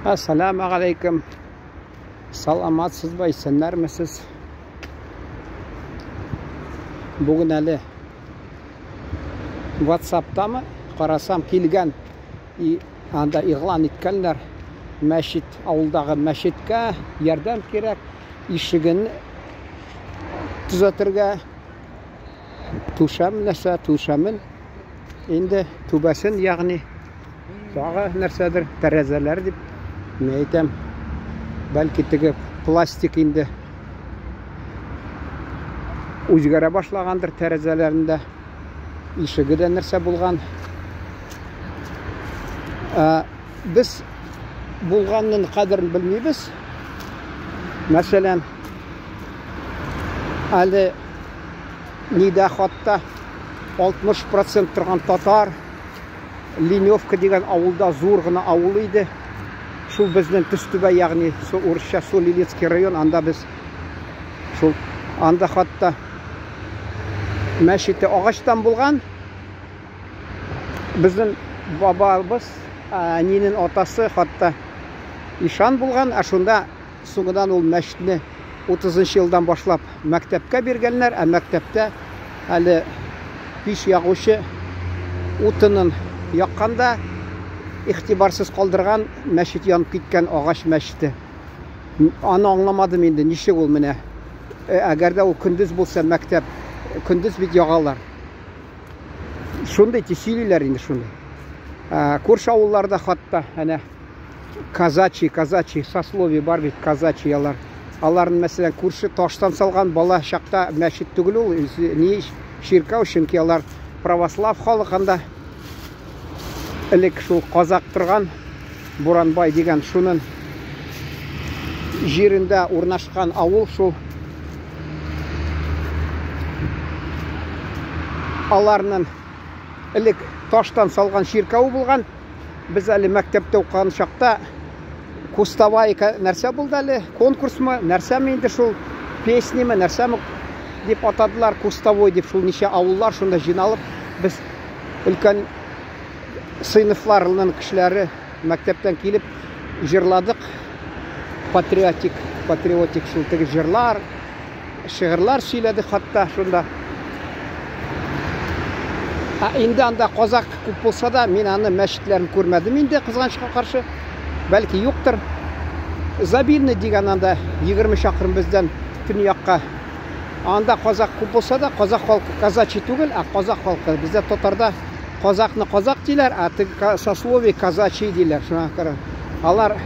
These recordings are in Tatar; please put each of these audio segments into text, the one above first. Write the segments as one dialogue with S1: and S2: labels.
S1: Ассаламу алейкум. Саламатсызбы, исәннәрмесез? Бүген әле WhatsApp'тамы карасам килгән и анда игълан иткәннәр мәчет авылдагы мәчеткә ярдәм кирәк, ишеген төзәтергә, түшәм нәрсә, түшәмен инде түбәсен, ягъни тагы нәрсәдер, тәрәзәләр дип, мин әйтәм, бәлки теге пластик инде үзгәрә башлагандыр тәрәзәләрендә, ишеге дә нәрсә булган. Ә, без булганның кадерен белмибез. Мәсәлән, әле нидә хатта 60% торган татар Леневка дигән авылда зур гына авыл иде. Шул безнең Төстүбә, ягъни урысча Солилецкий район, анда без шул анда хатта мәчете агачтан булган. Безнең бабабыз, әнинең атасы хатта ишан булган, ә шунда Соңыннан ул мәчетне 30 нчы елдан башлап мәктәпкә биргәннәр, ә мәктәптә әле пич ягучы утынын якканда игътибарсыз калдырган, мәчет янып киткән агач мәчете. Аны аңламадым инде, ничек ул менә. Э, әгәр дә ул көндез булса мәктәп, көндез бит ягалар. Шундый сөйлиләр инде шундый. Ә, күрше авылларда хатта әнә казачий, казачий сословие бар бит, казачий алар. Аларның, мәсәлән, күрше таштан салган бала чакта мәчет түгел ул, ни чиркәү, чөнки алар православ халык анда. Элек шул казак торган Буранбай дигән шунын җирендә урнашкан авыл шул. Аларның элек таштан салган чиркәүе булган. Без әле мәктәптә укыган чакта кустовая нәрсә булды әле, конкурсмы, нәрсәме инде шул, песниме, нәрсәме дип атадылар, кустовой дип, шул ничә авыллар шунда җыйналып, без өлкән сыйныфларның кешеләре мәктәптән килеп җырладык. Патриотик, патриотик шул теге җырлар, шигырьләр сөйләдек хатта шунда. Ә инде анда казак күп булса да, мин аны мәчетләрен күрмәдем инде, кызганычка каршы. Бәлки юктыр. Забильный дигән анда 20 чакрым бездән төньякка. Анда казак күп булса да, казак халкы казачий түгел, ә казак халкы. Бездә татарда казакны казак диләр, ә теге сословие казачий диләр. Шуңа күрә алар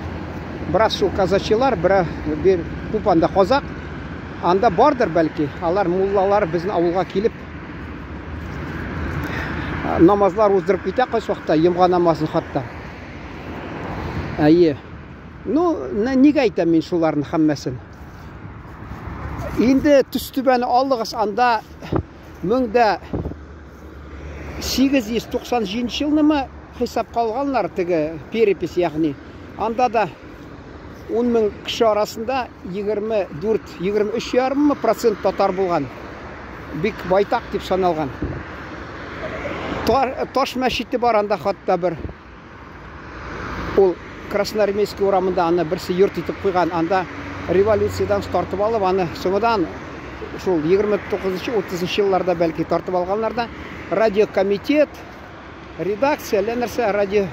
S1: бераз шул казачилар, бер бер күп анда казак. Анда бардыр бәлки. Алар муллалар безнең авылга килеп намазлар уздырып китә кайсы вакытта, йомга намазын хатта. Әйе. Ну, нигә әйтәм мин шуларны һәммәсен? Инде Төстүбәне алыгыз, анда 1897 елнымы хисапка алганнар теге перепись, ягъни. Анда да 10 мең кеше арасында 24, 23 ярыммы процент татар булган. Бик байтак дип саналган. Таш мәчете бар анда хатта бер. Ул Красноармейский урамында аны берсе йорт итеп куйган. Анда революциядән тартып алып, аны соңыдан шул 29-30 елларда бәлки тартып алганнар да радиокомитет, редакция, әллә нәрсә, радио,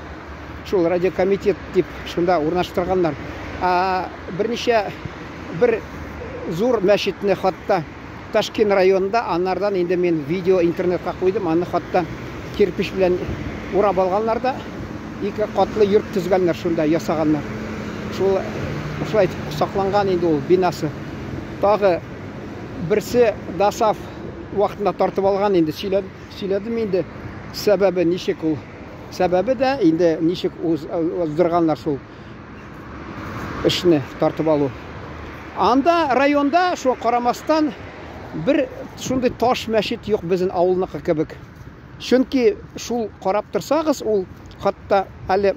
S1: шул радиокомитет дип шунда урнаштырганнар. Ә берничә бер зур мәчетне хатта Ташкент районында, аннардан инде мин видео интернетка куйдым, аны хатта кирпич белән урап алганнар да, ике катлы йорт төзгәннәр шунда, ясаганнар. Шул шулай итеп сакланган инде ул бинасы. Тагы берсе ДОСААФ вакытында тартып алган инде, сөйләдем инде сәбәбе ничек ул. Сәбәбе дә инде ничек уздырганнар шул эшне тартып алу. Анда районда шуңа карамастан бер шундый таш мәчет юк безнең авылныкы кебек. Чөнки шул карап торсагыз, ул хатта әле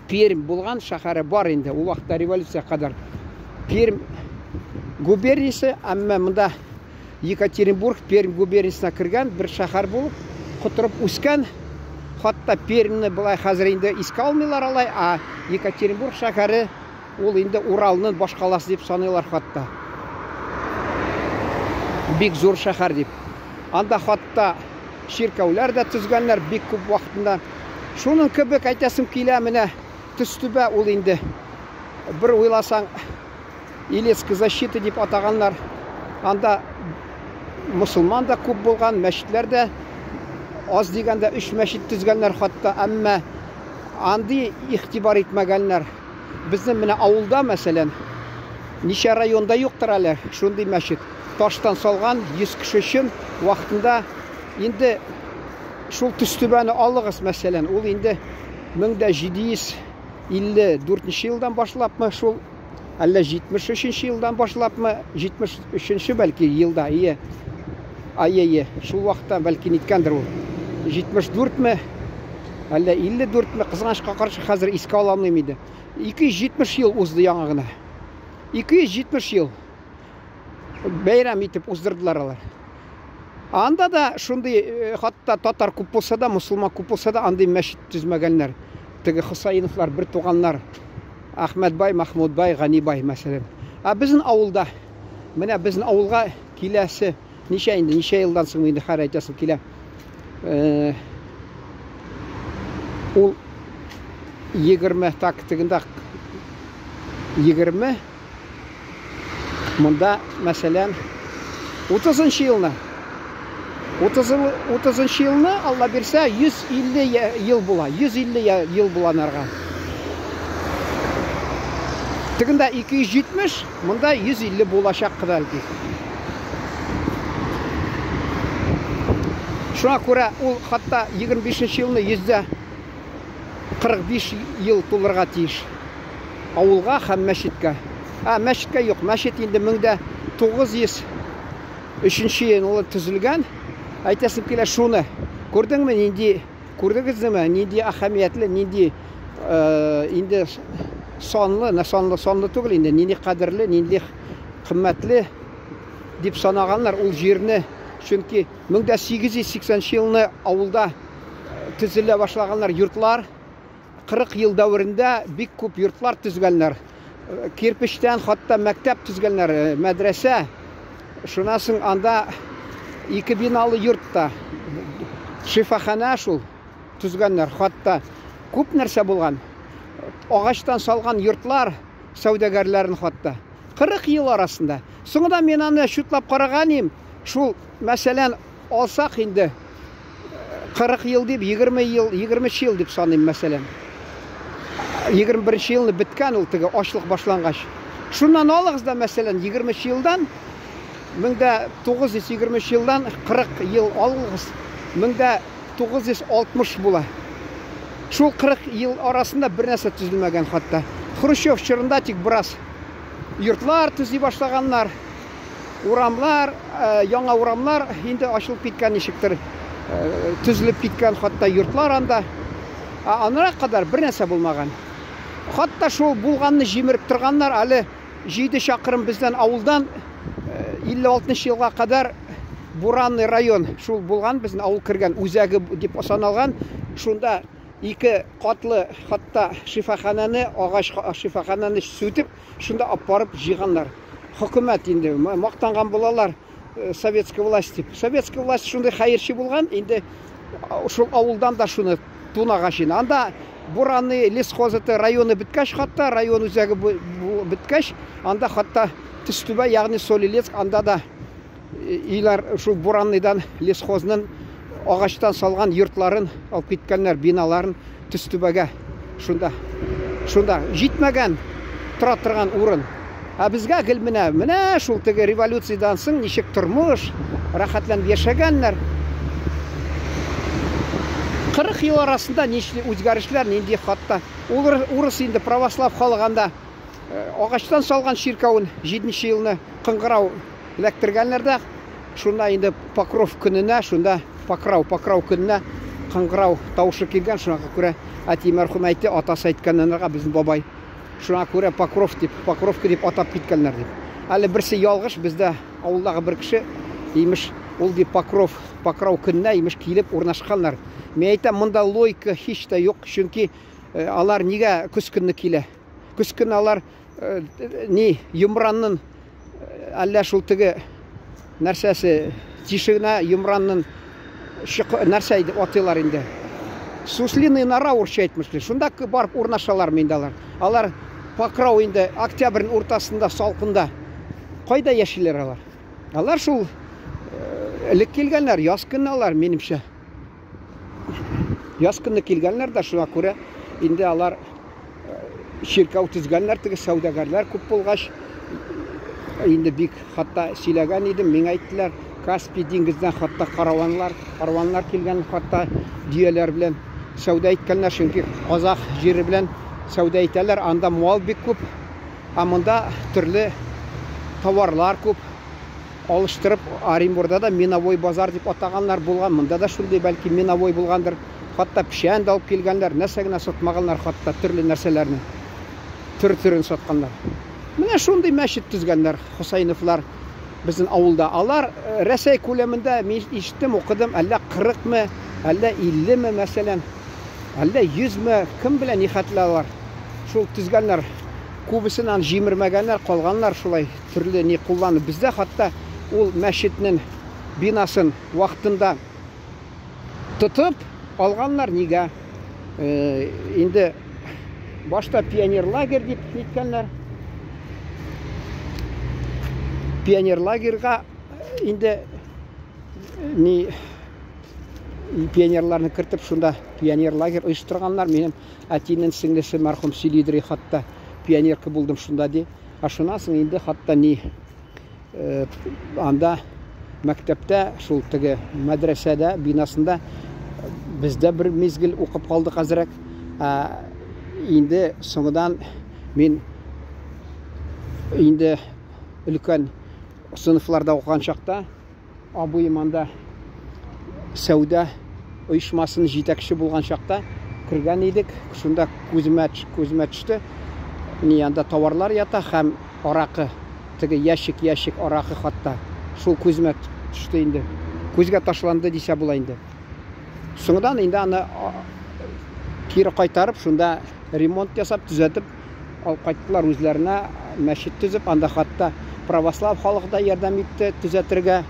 S1: Пермь булган шәһәре бар инде, ул вакытта революция кадәр. Пермь губерниясе, әмма монда Екатеринбург Пермь губерниясенә кергән бер шәһәр булып, котырып үскән. Хатта Пермьне болай хәзер инде искә алмыйлар алай, ә Екатеринбург шәһәре ул инде Уралның башкаласы дип саныйлар хатта. Бик зур шәһәр дип. Анда хатта чиркәүләр дә төзгәннәр бик күп вакытында. Шуның кебек әйтәсем килә, менә Төстүбә ул инде бер уйласаң Илецкая защита дип атаганнар. Анда мусульман да күп булган, мәчетләр дә аз дигәндә өч мәчет төзгәннәр хатта, әмма андый игътибар итмәгәннәр. Безнең менә авылда, мәсәлән, ничә районда юктыр әле шундый мәчет. Таштан салган 100 кеше өчен вакытында инде шул Төстүбәне алыгыз, мәсәлән, ул инде 1754 елдан башлапмы шул, әллә 73 елдан башлапмы, 73 бәлки елда, ие. Ае, ие, шул вакытта бәлки ниткәндер ул. 74 ме, әллә 54 ме, кызганычка каршы хәзер искә ала алмыйм инде. 270 ел узды яңа гына. 270 ел бәйрәм итеп уздырдылар алар. Анда да шундый, хатта татар күп булса да, мусульман күп булса да, андый мәчет төзмәгәннәр. Теге Хусаиновлар, бер туганнар, Әхмәтбай, Махмудбай, Ганибай, мәсәлән. Ә безнең авылда, менә безнең авылга киләсе, ничә инде, ничә елдан соң инде хәр әйтәсем килә. Ул 20, так, тегендә 20, Монда, мәсәлән, 30 елны 30 елны, Алла бирсә, 150 ел була. 150 ел була нарга. Тегендә 270, монда 150 булачак бәлки. Шуңа күрә ул хатта 25 елны 145 ел тулырга тиеш. Авылга һәм мәчеткә. Ә, мәчеткә юк. Мәчет инде 1903 елны төзелгән. Әйтәсем килә шуны. Күрдеңме, нинди, күрдегезме, нинди әһәмиятле, нинди инде санлы, на санлы, санлы түгел инде, нинди кадерле, нинди кыйммәтле дип санаганнар ул җирне. Чөнки 1880 елны авылда төзелә башлаганнар йортлар. 40 ел дәверендә бик күп йортлар төзгәннәр. Кирпечтән хатта мәктәп төзгәннәр, мәдрәсә. Шуннан соң анда ике биналы йорт та, шифаханә шул төзгәннәр. Хатта күп нәрсә булган. Агачтан салган йортлар сәүдәгәрләрен хатта. 40 ел арасында. Соңында мин аны чутлап караган идем. Шул, мәсәлән, алсак инде 40 ел дип, 20 ел, 23 ел дип саныйм, мәсәлән. 21 елны беткән ул теге ачлык башлангач. Шуннан алыгыз да, мәсәлән, 23 елдан 1923 елдан 40 ел алыгыз, 1960 була. Шул 40 ел арасында бер нәрсә төзелмәгән хатта. Хрущев чорында тик бераз йортлар төзи башлаганнар. Урамлар, яңа урамлар инде ачылып киткән ничектер, төзелеп киткән хатта йортлар анда. Ә анара кадәр бер нәрсә булмаган. Хатта шул булганны җимереп торганнар, әле 7 чакрым бездән авылдан 56 елга кадәр Буранный район шул булган, безнең авыл кергән үзәге дип саналган. Шунда ике катлы хатта шифаханәне, агач шифаханәне сүтеп, шунда алып барып җыйганнар. Хөкүмәт инде мактанган булалар, советская власть дип. Советская власть шундый хәерче булган, инде шул авылдан да шуны тунагач инде. Анда Буранный лесхоз это районы беткәч, хатта район үзәге беткәч, анда хатта Төстүбә, ягъни Солилецк, анда да өйләр шул Буранныйдан лесхозның агачтан салган йортларын алып киткәннәр, биналарын Төстүбәгә. Шунда, шунда җитмәгән тора торган урын. Ә безгә гел менә, менә шул теге революциядән соң ничек тормыш, рәхәтләнеп яшәгәннәр. 40 ел арасында ничек үзгәрешләр, нинди хатта. Урыс инде православ халык анда агачтан салган чиркәвен 7 елны кыңгырау эләктергәннәр дә, шунда инде Покров көненә, шунда Покрау, Покрау көненә кыңгырау тавышы килгән, шуңа күрә әти мәрхүм әйтте, атасы әйткәннәргә безнең бабай. Шуңа күрә Покров дип, Покровка дип атап киткәннәр дип. Әле берсе ялгыш, бездә авылдагы бер кеше, имеш, Ул ди Покров, Покрау көненә имеш килеп урнашканнар. Мин әйтәм, монда логика һич тә юк, чөнки э, алар нигә көз көнне килә? Көз көнне алар э, ни, йомранның э, әллә шул теге нәрсәсе тишегенә йомранның нәрсә иде атыйлар инде. Суслиный нора урысча әйтмешли. Шунда барып урнашалар инде алар. Алар Покрау инде октябрьнең уртасында салкында. Кайда яшиләр алар? Алар шул э, элек килгәннәр, яз көне алар, минемчә. Яз көне килгәннәр дә, шуңа күрә инде алар э, чиркәү төзгәннәр, теге сәүдәгәрләр күп булгач, инде бик хатта сөйләгән идем, миңа әйттеләр, Каспий диңгездән хатта караванлар, караваннар килгән, хатта дөяләр белән сәүдә иткәннәр, чөнки казах җире белән сәүдә итәләр, анда мал бик күп. Ә монда төрле товарлар күп. Алыштырып, Оренбурда да миновой базар дип атаганнар булган. Монда да шундый бәлки миновой булгандыр. Хатта печән дә алып килгәннәр, нәрсә генә сатмаганнар, хатта төрле нәрсәләрне. Төр-төрен сатканнар. Менә шундый мәчет төзгәннәр Хусайновлар безнең авылда. Алар э, Рәсәй күләмендә мин ишеттем, укыдым, әллә 40 мы, әллә 50 ме, мәсәлән. Әллә йөзме, кем белә нихәтле алар. Шул төзгәннәр. Күбесен аны җимермәгәннәр, калганнар шулай төрле ни кулланып. Бездә хатта ул мәчетнең бинасын вакытында тотып алганнар. Нигә? Э, инде башта пионер лагерь дип ниткәннәр. Пионер лагерьга инде ни пионерларны кертеп шунда пионер лагерь оештырганнар. Минем әтинең сеңлесе мәрхүм сөйлидер хатта пионерка булдым шунда ди. Ә шуннан соң инде хатта ни э, анда мәктәптә шул теге мәдрәсәдә бинасында бездә бер мизгел укып калдык әзрәк. Ә, инде соңыдан мин инде өлкән сыйныфларда укыган чакта Абыем анда сәүдә оешмасының җитәкче булган чакта кергән идек. Шунда күземә күземә төште. Ни анда товарлар ята һәм аракы. Теге ящик-ящик аракы хатта. Шул күземә төште инде. Күзгә ташланды дисә була инде. Соңдан инде аны кире кайтарып, шунда ремонт ясап, төзәтеп алып кайттылар үзләренә, мәчет төзеп, анда хатта православ халкы да ярдәм итте төзәтергә.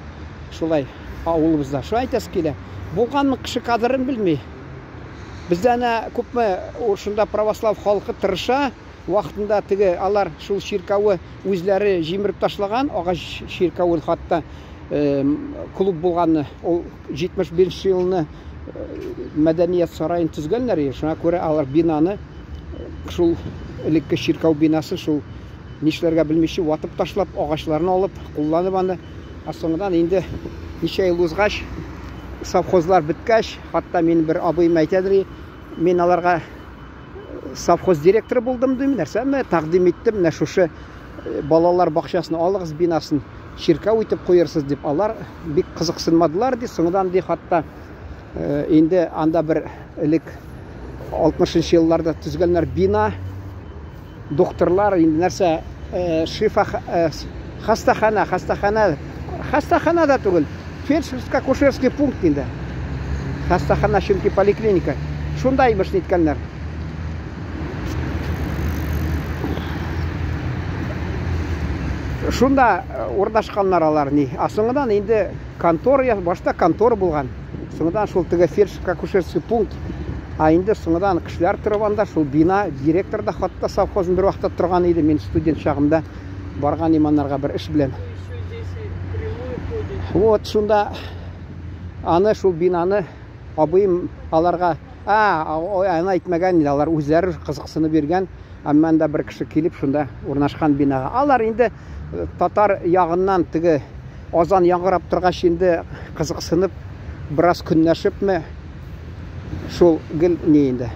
S1: Шулай авылыбызда. Шулай әйтәсе килә. Булганның кеше кадерен белми. Бездә әнә күпме шунда православ халкы тырыша, вакытында теге алар шул чиркәве үзләре җимереп ташлаган, агач чиркәвен хатта клуб булганны, ул 75 елны мәдәният сараен төзгәннәр, шуңа күрә алар бинаны шул элекке чиркәү бинасы шул нишләргә белмичә ватып ташлап, агачларны алып, кулланып аны. Ә соңыннан инде ничә ел узгач, совхозлар беткәч, хатта мин бер абыем әйтәдер, мин аларга совхоз директоры булдым дим, нәрсәме, тәкъдим иттем, менә шушы балалар бакчасын алыгыз, бинасын чиркәү итеп куерсыз дип. Алар бик кызыксынмадылар ди, соңыннан ди хатта инде анда бер элек 60 елларда төзгәннәр бина, докторлар инде нәрсә шифа хастахана, хастахана, хастахана да түгел, фельдшерско-акушерский пункт инде. Хастахана чөнки поликлиника. Шунда имеш ниткәннәр. Шунда урнашканнар алар ни. А соңыннан инде контора, башта контора булган. Соңыннан шул теге фельдшерско-акушерский пункт. А инде соңыннан кешеләр торып анда шул бина директор да хатта совхозның бер вакытта торган иде. Мин студент чагымда барган иманнарга бер эш белән. Вот шунда аны шул бинаны абыем аларга а, аны әйтмәгән инде, алар үзләре кызыксынып йөргән. Әмма анда бер кеше килеп шунда урнашкан бинага. Алар инде татар ягыннан теге азан яңгырап торгач инде кызыксынып, бераз көнләшепме, шул гел ни инде.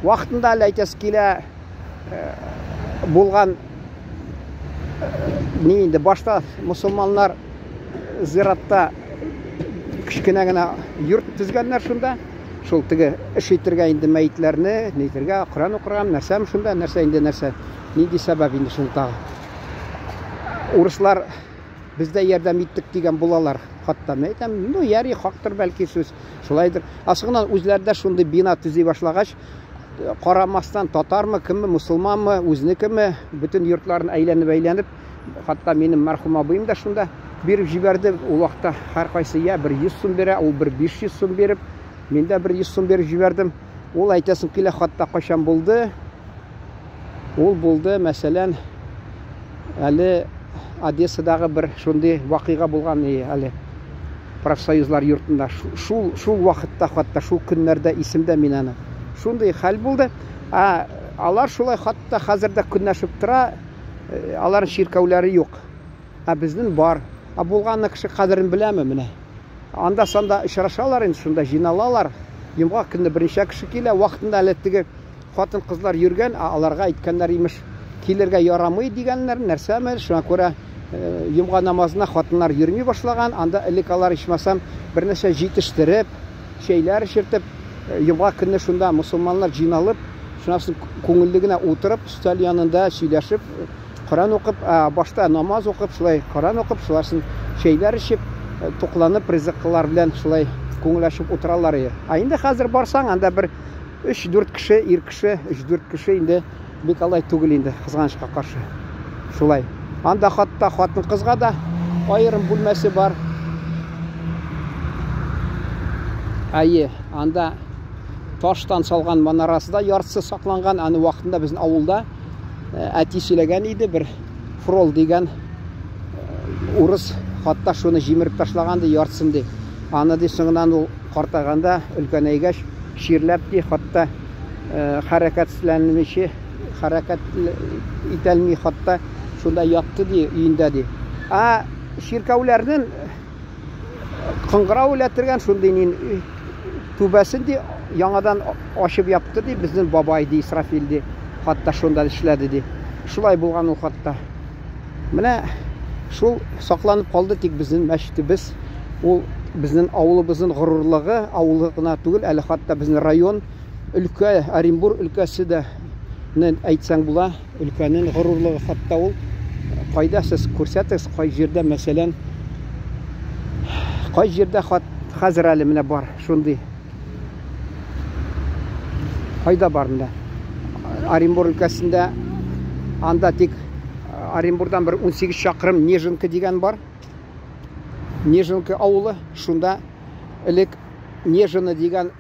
S1: Вакытында әле әйтәсе килә, булган ни инде башта мусульманнар зиратта кечкенә генә йорт төзгәннәр шунда. Шул теге эш итергә инде мәетләрне, ни итергә, Коръән укырга, нәрсәме шунда, нәрсә инде нәрсә, нинди сәбәп инде шул тагы. Урыслар Без дә ярдәм иттек дигән булалар. Хатта мин әйтәм, ну, яри, хактыр бәлки сүз. Шулайдыр. Ә соңыннан үзләре дә шундый бина төзи башлагач, карамастан татармы, кемме, мусулманмы, үзенекеме, бөтен йортларын әйләнеп-әйләнеп, хатта минем мәрхүм абыем да шунда биреп җибәрде. Ул вакытта һәркайсы я бер 100 сум бирә, ул бер 500 сум биреп, мин дә бер 100 сум биреп җибәрдем. Ул әйтәсем килә, хатта кайчан булды? Ул булды, мәсәлән, әле Одессадагы бер шундый вакыйга булган әле профсоюзлар йортында. Шул шул вакытта, хатта шул көннәрдә исемдә мин аны. Шундый хәл булды. Ә алар шулай хатта хәзер дә көнләшеп тора, э, аларның чиркәүләре юк. Ә безнең бар. Ә булганны кеше кадерен беләме менә? Анда-санда очрашалар инде, шунда җыйналалар. Йомга көнне берничә кеше килә. Вакытында әле теге хатын-кызлар йөргән, ә аларга әйткәннәр, имеш, килергә ярамый дигәннәр, нәрсәме, шуңа күрә э, йомга намазына хатыннар йөрми башлаган. Анда элек алар ичмасам бернәрсә җитештереп, чәйләр эчертеп, э, йомга көнне шунда мусулманнар җыйналып, шуннан соң күңелле генә утырып, өстәл янында сөйләшеп, Коръән укып, ә, башта намаз укып, шулай Коръән укып, шуларсын чәйләр эчеп, э, тукланып, ризыклар белән шулай күңел ачып утыралар иде. Ә инде хәзер барсаң, анда бер 3-4 кеше, ир кеше, 3-4 кеше инде бик алай түгел инде, кызганычка каршы. Шулай. Анда хатта хатын-кызга да аерым бүлмәсе бар. Әйе, анда таштан салган манарасы да яртысы сакланган. Аны вакытында безнең авылда әти сөйләгән иде, бер Фрол дигән урыс хатта шуны җимереп ташлаган ди, яртысын ди. Аны ди соңыннан ул картайганда, өлкәнәйгәч, чирләп ди, хатта хәрәкәтсезләнмичә, хәрәкәт итәлми хатта шунда ятты ди, өендә ди. Ә чиркәүләрнең кыңгырау эләтергән шундый нин түбәсен ди яңадан ачып япты ди безнең бабай ди Исрафил ди хатта шунда эшләде ди. Шулай булган ул хатта. Менә шул сакланып калды тик безнең мәчетебез. Ул безнең авылыбызның горурлыгы, авылы гына түгел, әле хатта безнең район, өлкә, Оренбур өлкәсе дә әйтсәң була, өлкәнең горурлыгы хатта ул. Кайда сез күрсәтегез, кай җирдә, мәсәлән, кай җирдә хат хәзер әле менә бар шундый. Кайда бар менә? Оренбур өлкәсендә анда тик Оренбурдан бер 18 чакрым Нежинка дигән бар. Нежинка авылы, шунда элек Нежина дигән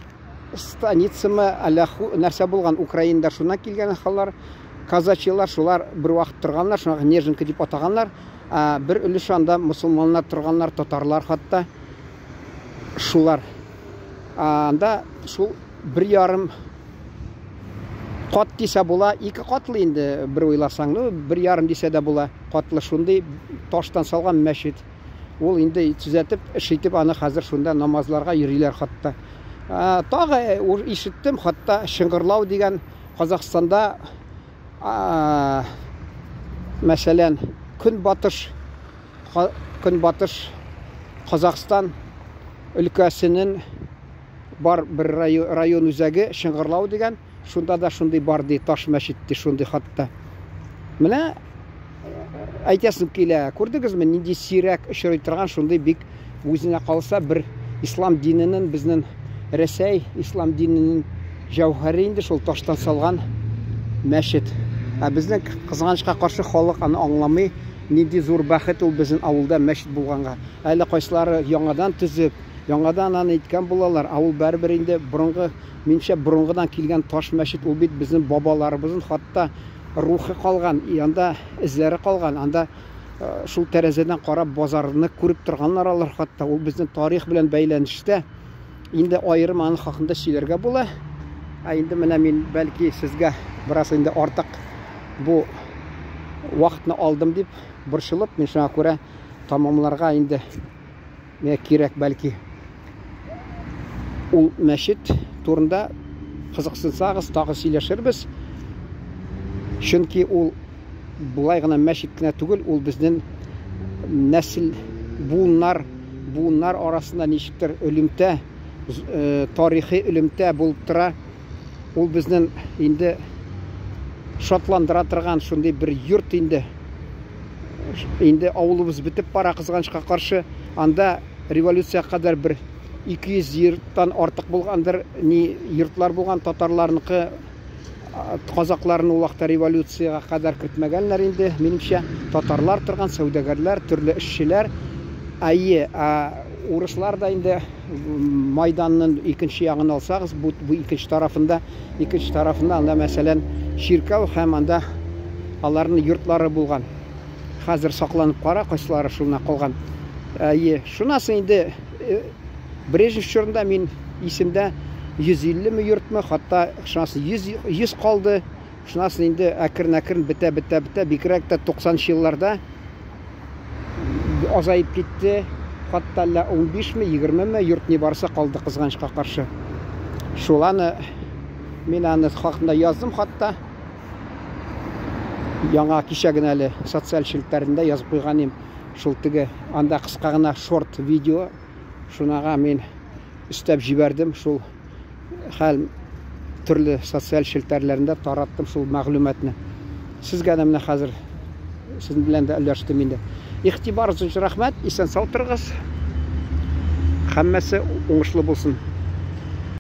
S1: станицамы, әллә нәрсә булган, Украинада шуннан килгән халлар, казачьялар, шулар бер вакыт торганнар, шуңа Нежинка дип атаганнар. Ә, бер өлеше анда мусулманнар торганнар, татарлар хатта. Шулар. Анда шул бер ярым кат дисә була, ике катлы инде бер уйласаң, ну, бер ярым дисә дә була, катлы шундый таштан салган мәчет. Ул инде төзәтеп, эш итеп аны хәзер шунда намазларга йөриләр хатта. Тагы э, ишеттем, хатта Шыңгырлау дигән Казахстанда мәсәлән, көнбатыш көнбатыш Казахстан өлкәсенең бар бер район үзәге Шыңгырлау дигән, шунда да шундый бар ди, таш мәчет ди, шундый хатта. Менә әйтәсем килә, күрдегезме, нинди сирәк очрый торган шундый бик үзенә калса бер ислам диненең безнең Рәсәй ислам диненең җәүһәре инде шул таштан салган мәчет. Ә безнең кызганычка каршы халык аны аңламый, нинди зур бәхет ул безнең авылда мәчет булганга. Әле кайсылары яңадан төзеп, яңадан аны иткән булалар. Ә ул барыбер инде борынгы, минемчә, борынгыдан килгән таш мәчет ул бит безнең бабаларыбызның хатта рухы калган, и анда эзләре калган, анда э, шул тәрәзәдән карап базарны күреп торганнар алар хатта. Ул безнең тарих белән бәйләнештә. Инде аерым аның хакында сөйләргә була. Ә инде менә мин бәлки сезгә бераз инде артык бу вакытны алдым дип борчылып, мин шуңа күрә тамамларга инде миңа кирәк бәлки. Ул мәчет турында кызыксынсагыз, тагы сөйләшербез. Чөнки ул болай гына мәчет кенә түгел, ул безнең нәсел, буыннар, буыннар арасында ничектер элемтә, э, тарихи элемтә булып тора. Ул безнең инде шатландыра торган шундый бер йорт инде. Инде авылыбыз бетеп бара, кызганычка каршы. Анда революциягә кадәр бер 200 йорттан артык булгандыр, ни йортлар булган татарларныкы, казакларны ул вакытта революциягә кадәр кертмәгәннәр инде, минемчә. Татарлар торган, сәүдәгәрләр, төрле эшчеләр. Әйе, урыслар да инде Майданның икенче ягын алсагыз, бу, бу икенче тарафында, икенче тарафында анда, мәсәлән, чиркәү һәм анда аларның йортлары булган. Хәзер сакланып кара, кайсылары шуна калган. Әйе, шуннан соң инде э, Брежнев чорында мин исемдә 150 ме йортмы, хатта шуннан соң 100, 100 калды. Шуннан соң инде әкрен-әкрен бетә, бетә, бетә, бигрәк тә 90 елларда азаеп китте. Хатта әллә 15 ме, 20 ме йорт ни барса калды кызганычка каршы. Шул аны мин аны хакында яздым хатта. Яңа кичә генә әле социаль челтәрендә язып куйган идем. Шул теге анда кыска гына шорт видео. Шунага мин өстәп җибәрдем шул хәл төрле социаль челтәрләрендә тараттым шул мәгълүматны. Сезгә дә менә хәзер сезнең белән дә өләштем инде. Игътибарыгыз өчен рәхмәт. Исән сау торыгыз. Һәммәсе уңышлы булсын.